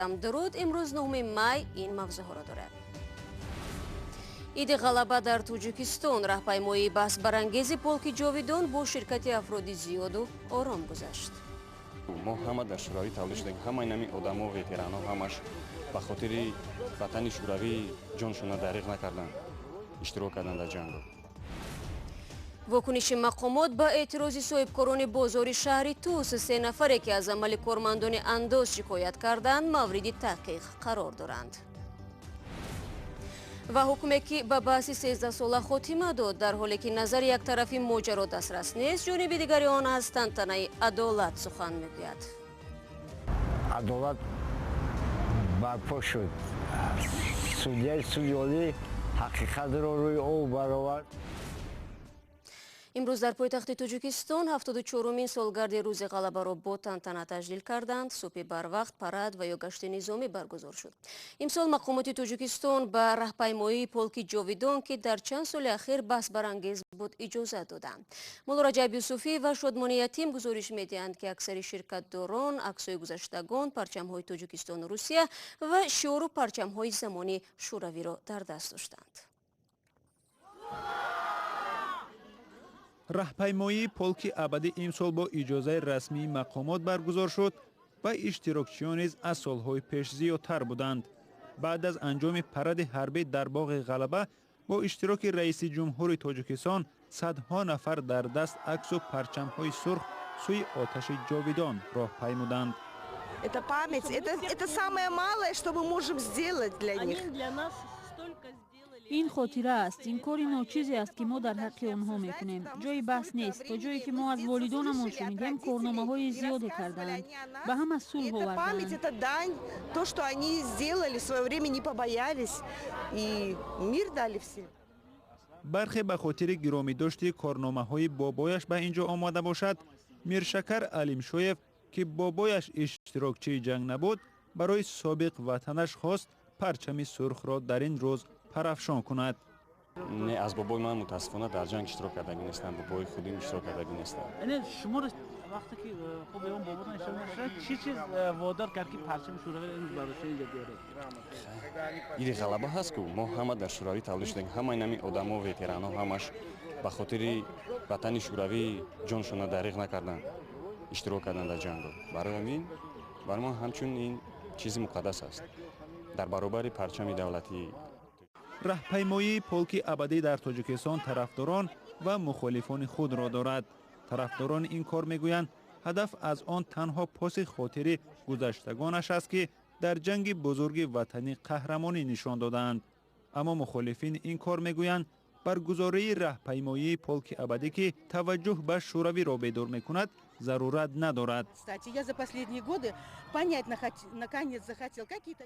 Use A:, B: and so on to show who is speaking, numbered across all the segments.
A: Дуруд. Имрӯз, 9 май, ин мавзӯъҳоро дорад: Иди ғалаба дар Тоҷикистон, раҳпаймоии баҳсбарангези Полки ҷовидон бо ширкати афроди зиёду ором гузашт.
B: Мо ҳама дар Шӯравӣ тавлид шудем. Ҳамаи нами одамо, ветеранҳо, ҳамаш ба хотири ватани Шӯравӣ ҷоншона дариғ накарданд, иштирок карданд дар ҷанго.
A: Вокуниши мақомот ба эътирози соҳибкорони бозори шаҳри Тус: се нафаре, ки аз амали кормандони андоз шикоят карданд, мавриди таҳқиқ қарор доранд. Ва ҳукме, ки ба баҳси 13сола хотима дод. Дар ҳоле ки назари яктарафи моҷаро дастрас нест, ҷониби дигари он аз тантанаи адолат сухан мегӯяд.
C: Адолат барпо шуд. Судяи суди олӣ ҳақиқатро рӯи об баровард.
A: Имрӯз дар пойтахти Тоҷикистон 74-умин солгарди Рӯзи ғалабаро бо тантана таҷлил карданд. Субҳи барвақт парад ва ё гашти низомӣ баргузор шуд. Имсол мақомоти Тоҷикистон ба раҳпаймоии Полки ҷовидон, ки дар чанд соли ахир баҳсбарангез буд, иҷозат доданд. Мулло Раҷаб Юсуфӣ ва Шодмони Ятим гузориш медиҳанд, ки аксари ширкатдорон аксҳои гузаштагон, парчамҳои Тоҷикистону Русия ва шиору парчамҳои замони Шӯравиро дар даст доштанд.
D: Раҳпаймоии Полки абадӣ имсол бо иҷозаи расмии мақомот баргузор шуд ва иштирокчиён низ аз солҳои пеш зиёдтар буданд. Баъд аз анҷоми паради ҳарбӣ дар боғи Ғалаба бо иштироки раиси ҷумҳури Тоҷикистон, садҳо нафар дар даст аксу парчамҳои сурх сӯи оташи ҷовидон роҳ паймуданд.
E: Это память, это самое малое, что мы можем сделать для них.
F: Ин хотира аст. Ин кори ночизе аст, ки мо дар ҳаққи онҳо мекунем. Ҷои баҳс нест, то ҷое ки мо аз волидонамон шунидем, корномаҳои зиёде кардаанд, ба ҳама сулҳ овардаанд.
E: Это дань, то, что они сделали в свое время, не побоялись и мир дали всем.
D: Бархе ба хотири гиромидошти корномаҳои бобояш ба ин ҷо омада бошад. Миршакар Алимшоев, ки бобояш иштирокчии ҷанг набуд, барои собиқ ватанаш хост парчами сурхро дар ин рӯз парафшон кунад.
B: Не, аз бобои ман, мутаассифона, дар ҷанг иштирок кардагӣ нестам. Бобои худим иштирок кардагӣ нестам.
G: Шуморо вақте ки хуб он боботон иштирок нашуда, чӣ чиз водор кард, ки парчами Шӯравиро имрӯз бардошта инҷа биёред?
B: Иди ғалаба ҳаст ку. Мо ҳама дар Шӯравӣ тавлид шудем. Ҳамаи нами одамо, ветеранҳо, ҳамаш ба хотири ватани Шӯравӣ ҷоншона дариғ накарданд, иштирок карданд дар ҷанго. Барои ҳамин барои мо ҳамчун ин чизи муқаддас аст дар баробари парчами давлатӣ.
D: Раҳпаймоии Полки абадӣ дар Тоҷикистон тарафдорон ва мухолифони худро дорад. Тарафдорони ин кор мегӯянд, ҳадаф аз он танҳо поси хотири гузаштагонаш аст, ки дар ҷанги бузурги ватанӣ қаҳрамонӣ нишон додаанд. Аммо мухолифини ин кор мегӯянд, баргузории раҳпаймоии Полки абадӣ, ки таваҷҷӯҳ ба Шӯравиро бедор мекунад, зарурат надорад.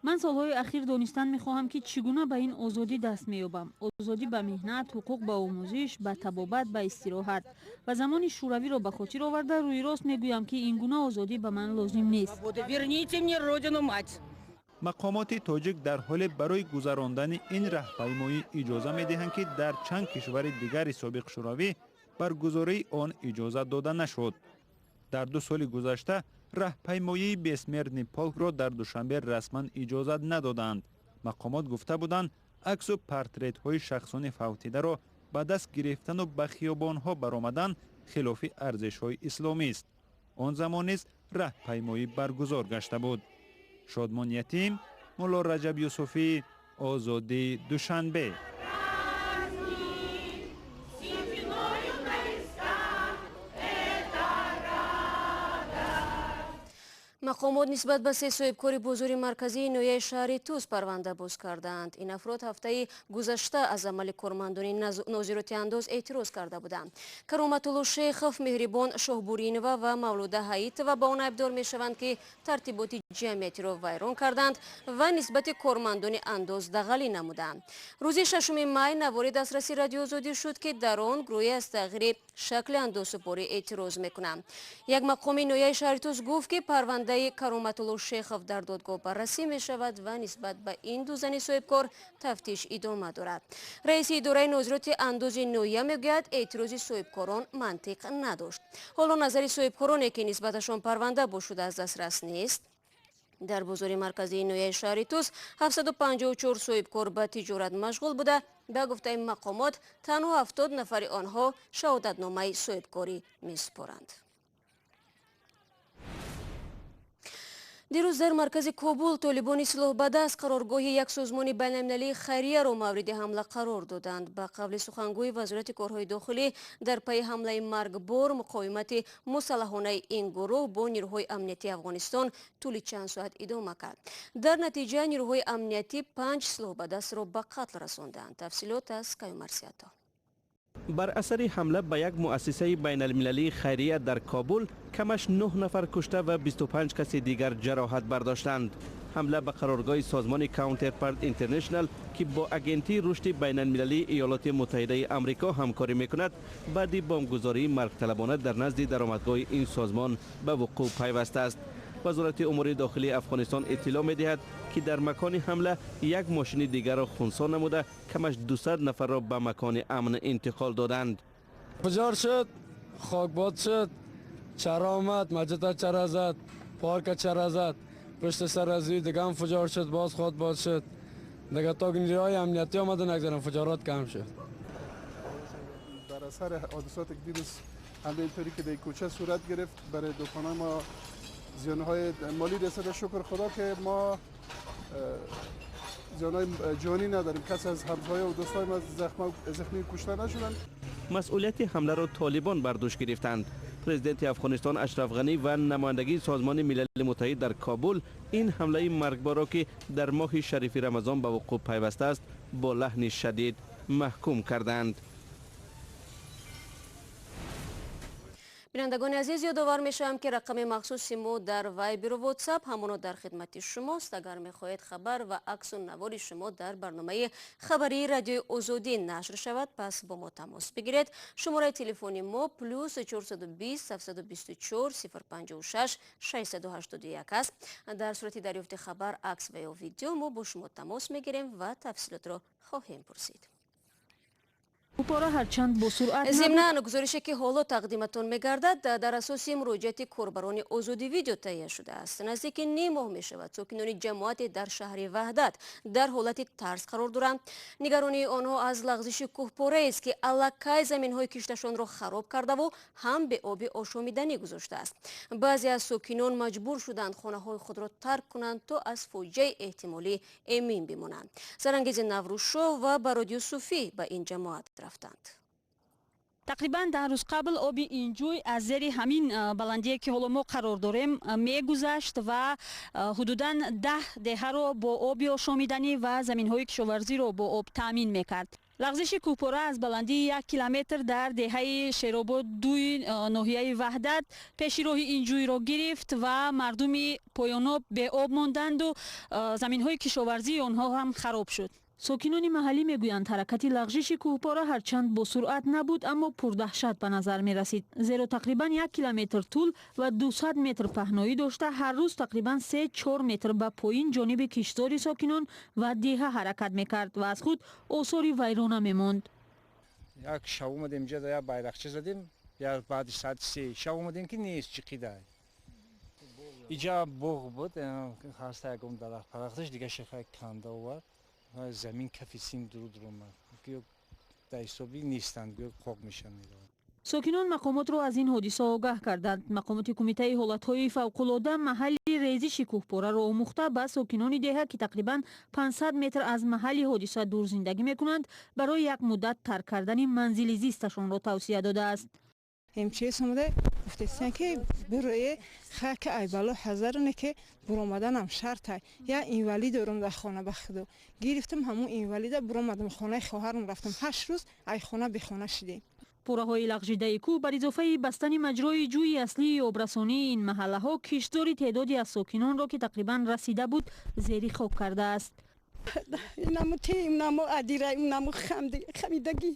F: Ман солҳои ахир донистан мехоҳам, ки чӣ гуна ба ин озодӣ даст меёбам: озодӣ ба меҳнат, ҳуқуқ ба омӯзиш, ба табобат, ба истироҳат. Ва замони Шӯравиро ба хотир оварда, рӯи рост мегӯям, ки ин гуна озодӣ ба ман лозим нест.
E: Верните мне родину мать.
D: Мақомоти тоҷик дар ҳоле барои гузарондани ин раҳпаймоӣ иҷоза медиҳанд, ки дар чанд кишвари дигари собиқ Шӯравӣ баргузории он иҷоза дода нашуд. Дар 2 соли гузашта раҳпаймоии Бессмертный полкро дар Душанбе расман иҷозат надоданд. Мақомот гуфта буданд, аксу портретҳои шахсони фавтидаро ба даст гирифтану ба хиёбонҳо баромадан хилофи арзишҳои исломист. Он замон низ раҳпаймоӣ баргузор гашта буд. Шодмон Ятим, Мулло Раҷаб Юсуфӣ, Озодӣ, Душанбе.
A: Мақомот нисбат ба се соҳибкори бозори марказии ноҳияи шаҳри Тус парванда боз кардаанд. Ин афрод ҳафтаи гузашта аз амали кормандони нозироти андоз эътироз карда буданд. Кароматулло Шейхов, Меҳрибон Шоҳбуринова ва Мавлуда Ҳаитова ба он айбдор мешаванд, ки тартиботи ҷамъиятиро вайрон карданд ва нисбати кормандони андоз дағалӣ намуданд. Рӯзи 6 май навори дастраси Радиоозодӣ шуд, ки дар он гурӯҳе аз тағйири шакли андозсупорӣ эътироз мекунанд. Як мақоми ноҳияи шаҳри Тус гуфт, ки парвандаи Кароматулло Шейхов дар додгоҳ баррасӣ мешавад ва нисбат ба ин ду зани соҳибкор тафтиш идома дорад. Раиси идораи нозироти андози ноҳия мегӯяд, эътирози соҳибкорон мантиқ надошт. Ҳоло назари соҳибкороне, ки нисбаташон парванда боз шуда, аз дастрас нест. Дар бозори марказии ноҳияи шаҳри Тус 754 соҳибкор ба тиҷорат машғул буда, ба гуфтаи мақомот танҳо 70 нафари онҳо шаҳодатномаи соҳибкорӣ месупоранд. Дирӯз дар маркази Кобул толибони силоҳбадаст қароргоҳи як созмони байналмилалии хайрияро мавриди ҳамла қарор доданд. Ба қавли сухангӯи вазорати корҳои дохилӣ, дар пайи ҳамлаи маргбор муқовимати мусаллаҳонаи ин гурӯҳ бо нирӯҳои амниятии Афғонистон тӯли чанд соат идома кард. Дар натиҷа нирӯҳои амниятӣ 5 силоҳбадастро ба қатл расонданд. Тафсилот аз Каюмарсиято.
H: Бар асари ҳамла ба як муассисаи байналмилалии хайрия дар Кобул камаш 9 нафар кушта ва 25 каси дигар ҷароҳат бардоштанд. Ҳамла ба қароргоҳи созмони Counterpart International, ки бо агентии рушди байналмилалии Иёлоти Муттаҳидаи Амрико ҳамкорӣ мекунад, баъди бомбгузории маргталабона дар назди даромадгоҳи ин созмон ба вуқӯъ пайвастааст. Вазорати умури дохилии Афғонистон иттилоъ медиҳад, ки дар макони ҳамла як мошини дигарро хунсо намуда, камаш 200 нафарро ба макони амн интиқол доданд.
I: Пожар шуд, хокбод шуд, чара омад, маҷида чара зад, парка чара зад, пушти сар аз ӯ дига ҳам фуҷор шуд, боз хокбод шуд. Дига то нирӯҳои амниятӣ омадан, якзарам фуҷорот кам шуд.
J: Дар асари ҳодисоте ки дирӯз ҳамлаи интавре ки дар кӯча сурат гирифт, барои дуконҳои мо зиёнҳои молӣ расида. Шукр Худо ки мо зиёнҳои ҷонӣ надорем. Касе аз ҳамсоя ва дӯстони мо захмӣ кушта нашуданд.
H: Масъулияти ҳамларо толибон бар дӯш гирифтанд. Президенти Афғонистон Ашраф Ғанӣ ва намояндагии Созмони Милали Муттаҳид дар Кобул ин ҳамлаи маргборро, ки дар моҳи шарифи Рамазон ба вуқӯъ пайвастааст, бо лаҳни шадид маҳкум карданд.
A: Бинандагони азиз, ёдовар мешавам, ки рақами махсуси мо дар Вайберу Ватсап ҳамоно дар хидмати шумост. Агар мехоҳед хабар ва аксу навори шумо дар барномаи хабарии Радиои Озодӣ нашр шавад, пас бо мо тамос бигиред. Шумораи телефони мо плюс 420 724 056 681 аст. Дар сурати дарёфти хабар, акс ва ё видео мо бо шумо тамос мегирем ва тафсилотро хоҳем пурсид.
F: Кӯҳпора ҳарчанд бо суръат
A: Зимнан, гузорише ки ҳоло тақдиматон мегардад, дар асоси муроҷиати корбарони Озодӣ видео таҳия шудааст. Наздики ним моҳ мешавад сокинони ҷамоате дар шаҳри Ваҳдат дар ҳолати тарс қарор доранд. Нигаронии онҳо аз лағзиши кӯҳпораест, ки аллакай заминҳои кишташонро хароб кардаву ҳам беоби ошомиданӣ гузоштааст. Баъзе аз сокинон маҷбур шуданд хонаҳои худро тарк кунанд, то аз фоҷиаи эҳтимолӣ эмин бимонанд. Сарангези Наврӯзшоҳ ва Барод Юсуфӣ ба ин ҷамоат рафтанд.
F: Тақрибан 10 рӯз қабл оби ин ҷӯй аз зери ҳамин баландие, ки ҳоло мо қарор дорем, мегузашт ва ҳудудан 10 деҳаро бо оби ошомиданӣ ва заминҳои кишоварзиро бо об таъмин мекард. Лағзиши кӯҳпора аз баландии 1 километр дар деҳаи Шеробод дуи ноҳияи Ваҳдат пеши роҳи ин ҷӯйро гирифт ва мардуми поёноб беоб монданду заминҳои кишоварзии онҳо ҳам хароб шуд. Сокинони маҳаллӣ мегӯянд, ҳаракати лағжиши кӯҳпора ҳарчанд бо суръат набуд, аммо пурдаҳшат ба назар мерасид, зеро тақрибан 1 километр тӯл ва 200 метр паҳноӣ дошта, ҳар рӯз тақрибан 3-4 метр ба поин ҷониби киштзори сокинон ва деҳа ҳаракат мекард ва аз худ осори вайрона мемонд.
K: Як шаб омадем инҷа, як байрақча задем, як баъди соати 3 шаб омадем, ки нест, чиқида. Иҷа боғ буд, ҳаста ягон дарахт парахташ дига шаха канда овард. Замин кафи син дуруд омад, дар ҳисоби нестанд, гӯё қоқ мешаванд.
F: Сокинон мақомотро аз ин ҳодиса огаҳ карданд. Мақомоти Кумитаи ҳолатҳои фавқулода маҳалли резиши кӯҳпораро омӯхта, ба сокинони деҳа, ки тақрибан 500 метр аз маҳалли ҳодиса дур зиндагӣ мекунанд, барои як муддат тарк кардани манзили зисташонро тавсия додааст.
L: МЧС омада гуфтестиян, ки бироe хаки айбало ҳазароне, ки буромаданам шарта. Я инвалид дорум дар хона, ба худо гирифтам ҳамун инвалида, буромадам, хонаи хоҳарам рафтам. 8 рӯз ай хона бехона шидем.
F: Пораҳои лағжидаи кӯҳ бар изофаи бастани маҷрои ҷӯи аслии обрасонии ин маҳаллаҳо киштзори теъдоди аз сокинонро, ки тақрибан расида буд, зери хок кардааст.
M: Инаму ти, инаму адира, инаму хамидагӣ,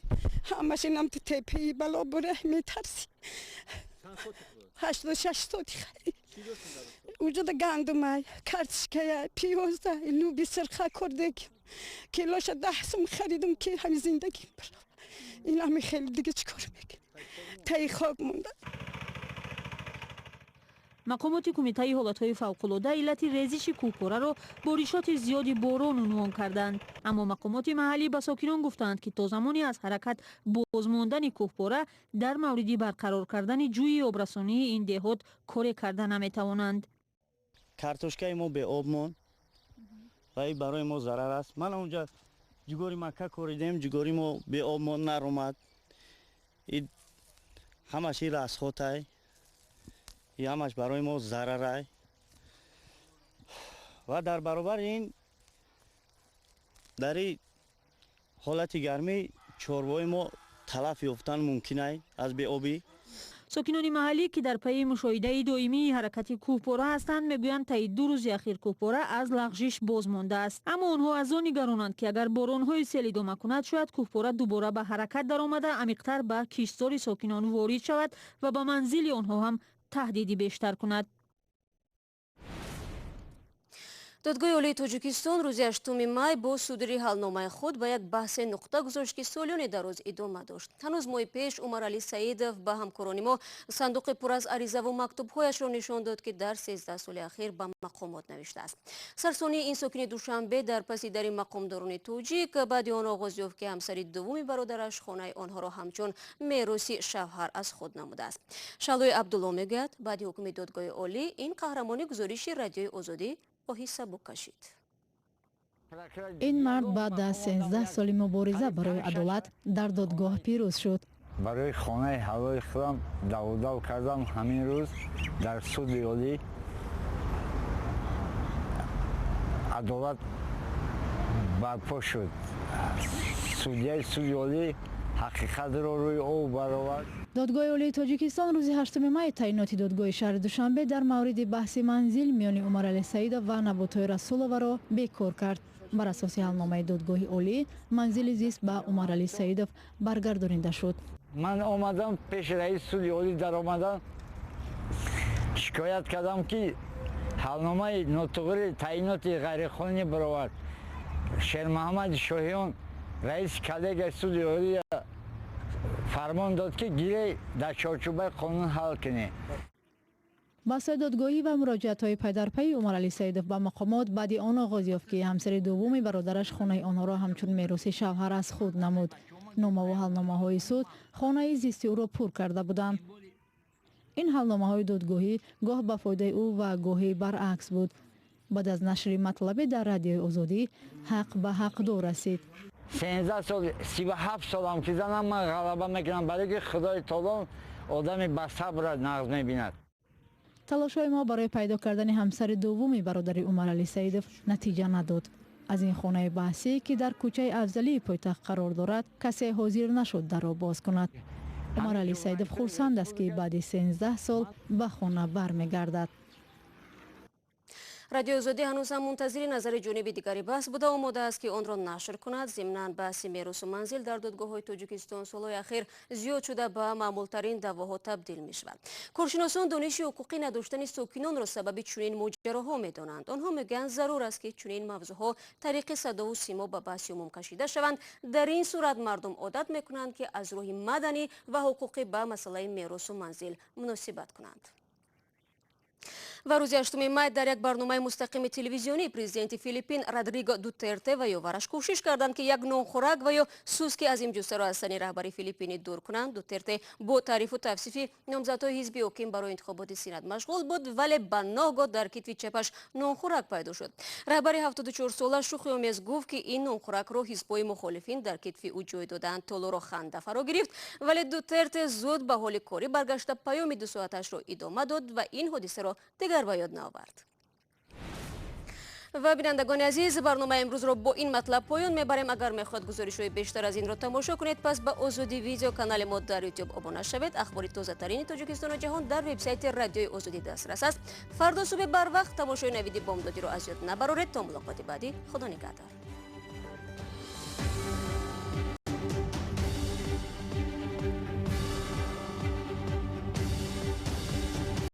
M: ҳамаш инам ту тепаи бало бура, метарсӣ. 86 соти хари уҷода гандумай, картишкая, пиёза, луби сирха курдек, килоша 10 сум харидум, ки ҳами зиндагим бирава. Инами хеле дига чӣ кор мекунем, таи хок монда.
F: Мақомоти Кумитаи ҳолатҳои фавқулода иллати резиши кӯҳпораро боришоти зиёди борон унвон карданд. Аммо мақомоти маҳаллӣ ба сокинон гуфтанд, ки то замоне аз ҳаракат бозмондани кӯҳпора дар мавриди барқарор кардани ҷӯи обрасонии ин деҳот коре карда наметавонанд.
N: Картошкаи мо беоб монд ва ин барои мо зарар аст. Ман онҷа ҷугори макка коридем, ҷугори мо беоб монд, наромад. Ҳамаш ин расходай, ҳамаш барои мо зарарай. Ва дар баробари ин дар ин ҳолати гармӣ чорвои мо талаф ёфтан мумкин аз беобӣ.
F: Сокинони маҳаллӣ, ки дар пайи мушоҳидаи доимии ҳаракати кӯҳпора ҳастанд, мегӯянд, таи 2 рӯзи ахир кӯҳпора аз лағжиш боз мондааст. Аммо онҳо аз он нигаронанд, ки агар боронҳои сел идома кунад, шояд кӯҳпора дубора ба ҳаракат даромада, амиқтар ба киштзори сокинон ворид шавад ва ба манзили онҳо ҳам таҳдиди бештар кунад.
A: Додгоҳи Олии Тоҷикистон рӯзи 8 май бо судури ҳалномаи худ ба як баҳсе нуқта гузошт, ки солёни дароз идома дошт. Ҳанӯз моҳи пеш Умаралӣ Саидов ба ҳамкорони мо сандуқи пур аз аризаву мактубҳояшро нишон дод, ки дар 13 соли ахир ба мақомот навиштааст. Сарсонии ин сокини Душанбе дар паси дари мақомдорони тоҷик баъди он оғоз ёфт, ки ҳамсари дуввуми бародараш хонаи онҳоро ҳамчун мероси шавҳар аз худ намудааст. Шаҳлои Абдулло мегӯяд, баъди ҳукми Додгоҳи Олӣ ин қаҳрамони гузориши Радиои Озодӣ оҳи сабук кашид.
O: Ин мард баъд аз 13 соли мубориза барои адолат дар додгоҳ пирӯз шуд.
C: Барои хонаи ҳалоли худам давудав кардам. Ҳамин рӯз дар суди олӣ адолат барпо шуд. Судяи суди олӣ ҳақиқатро рӯи об баровард.
O: Додгоҳи Олии Тоҷикистон рӯзи 8 май таъиноти додгоҳи шаҳри Душанбе дар мавриди баҳси манзил миёни Умаралӣ Саидов ва Наботои Расуловаро бекор кард. Бар асоси ҳалномаи Додгоҳи Олӣ манзили зист ба Умаралӣ Саидов баргардонида шуд.
C: Ман омадам пеши раиси суди олӣ даромадам, шикоят кардам, ки ҳалномаи нотуғри таъиноти ғайриқонунӣ баровард. Шермуҳаммад Шоҳиён, раиси коллегияи суди олӣ, фармон дод, ки гирей дар чорчӯбаи қонун ҳал кунӣ.
O: Баҳсҳои додгоҳӣ ва муроҷиатҳои пайдарпайи Умаралӣ Саидов ба мақомот баъди он оғоз ёфт, ки ҳамсари дуввуми бародараш хонаи онҳоро ҳамчун мероси шавҳар аз худ намуд. Номаву ҳалномаҳои суд хонаи зисти ӯро пур карда буданд. Ин ҳалномаҳои додгоҳӣ гоҳ ба фоидаи ӯ ва гоҳе баръакс буд. Баъд аз нашри матлабе дар Радиои Озодӣ ҳақ ба ҳақдор расид.
C: 13 сол, 37 солам ки занам, ман ғалаба мекунам, барои ки Худои таоло одами ба сабрро нағз мебинад.
O: Талошҳои мо барои пайдо кардани ҳамсари дуввуми бародари Умаралӣ Саидов натиҷа надод. Аз ин хонаи баҳсӣ, ки дар кӯчаи Афзалии пойтахт қарор дорад, касе ҳозир нашуд дарро боз кунад. Умаралӣ Саидов хурсанд аст, ки баъди 13 сол ба хона бармегардад.
A: Радиои Озодӣ ҳанӯз ҳам мунтазири назари ҷониби дигари баҳс буда, омода аст, ки онро нашр кунад. Зимнан баҳси меросу манзил дар додгоҳҳои Тоҷикистон солҳои ахир зиёд шуда, ба маъмултарин даъвоҳо табдил мешавад. Коршиносон дониши ҳуқуқӣ надоштани сокинонро сабаби чунин моҷароҳо медонанд. Онҳо мегӯянд, зарур аст, ки чунин мавзӯъҳо тариқи садову симо ба баҳси умум кашида шаванд. Дар ин сурат мардум одат мекунанд, ки аз роҳи маданӣ ва ҳуқуқӣ ба масъалаи меросу манзил муносибат кунанд. Ва рӯзи 8 май дар як барномаи мустақими телевизионӣ президенти Филиппин Родриго Дутерте ва ёвараш кӯшиш карданд, ки як нонхӯрак ва ё суски азимҷуссаро аз сани раҳбари Филиппинӣ дур кунанд. Дутерте бо таърифу тавсифи номзадҳои ҳизби ҳоким барои интихоботи сенат машғул буд, вале ба ногоҳ дар китфи чапаш нонхӯрак пайдо шуд. Раҳбари 74сола шӯхиомез гуфт, ки ин нонхӯракро ҳизбҳои мухолифин дар китфи ӯ ҷой доданд. Толоро ханда фаро гирифт, вале Дутерте зуд ба ҳоли корӣ баргашта, паёми дусоаташро идома дод ва ин ҳодисаро дигар ба ёд наовард. Ва бинандагони азиз, барномаи имрӯзро бо ин матлаб поён мебарем. Агар мехоҳед гузоришҳои бештар аз инро тамошо кунед, пас ба Озодӣ видео канали мо дар Ютуб обуна шавед. Ахбори тозатарини Тоҷикистону ҷаҳон дар вебсайти Радиои Озодӣ дастрас аст. Фардо субҳи барвақт тамошои навиди бомдодиро аз ёд набароред. То мулоқоти баъдӣ, Худо нигаҳдор.